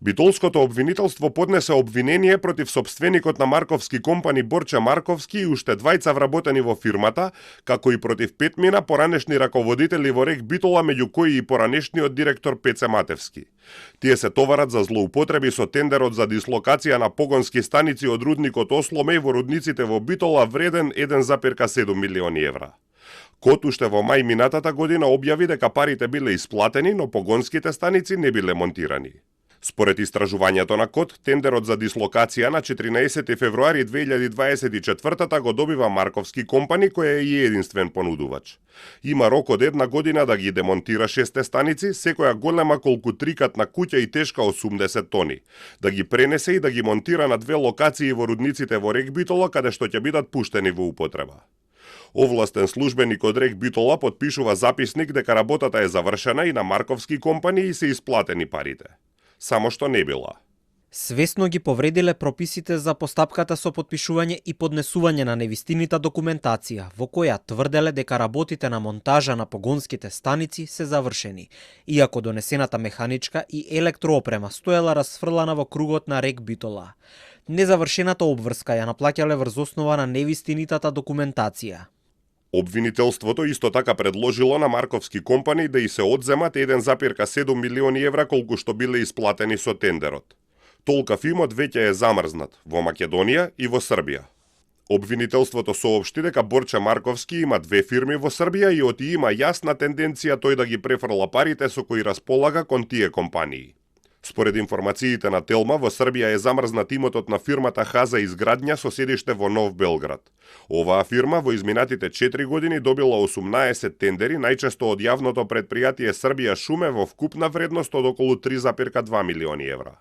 Битолското обвинителство поднесе обвинение против сопственикот на Марковски компани Борче Марковски и уште двајца вработени во фирмата, како и против петмина поранешни раководители во РЕК Битола, меѓу кои и поранешниот директор Пеце Матевски. Тие се товарат за злоупотреби со тендерот за дислокација на погонски станици од рудникот Осломеј во рудниците во Битола вреден 1,7 милиони евра. КОТ уште во мај минатата година објави дека парите биле исплатени, но погонските станици не биле монтирани. Според истражувањето на КОТ, тендерот за дислокација на 14 февруари 2024 го добива Марковски компани, кој е и единствен понудувач. Има рок од 1 година да ги демонтира 6 станици, секоја голема колку трикатна куќа и тешка 80 тони, да ги пренесе и да ги монтира на 2 локации во рудниците во РЕК Битола, каде што ќе бидат пуштени во употреба. Овластен службеник од РЕК Битола потпишува записник дека работата е завршена и на Марковски компани и се исплатени парите. Само што не била. Свесно ги повредиле прописите за постапката со потпишување и поднесување на невистинита документација, во која тврделе дека работите на монтажа на погонските станици се завршени, иако донесената механичка и електроопрема стоела расфрлана во кругот на РЕК Битола. Незавршената обврска ја наплаќале врз основа на невистинитата документација. Обвинителството исто така предложило на Марковски компани да и се одземат 1,7 милиони евра колку што биле исплатени со тендерот. Толкав имот веќе е замрзнат во Македонија и во Србија. Обвинителството соопшти дека Борче Марковски има 2 фирми во Србија и оти има јасна тенденција тој да ги префрла парите со кои располага кон тие компании. Според информациите на Телма, во Србија е замрзнат имотот на фирмата Хаза изградња со седиште во Нов Белград. Оваа фирма во изминатите 4 години добила 18 тендери, најчесто од јавното претпријатие Србија Шуме во вкупна вредност од околу 3,2 милиони евра.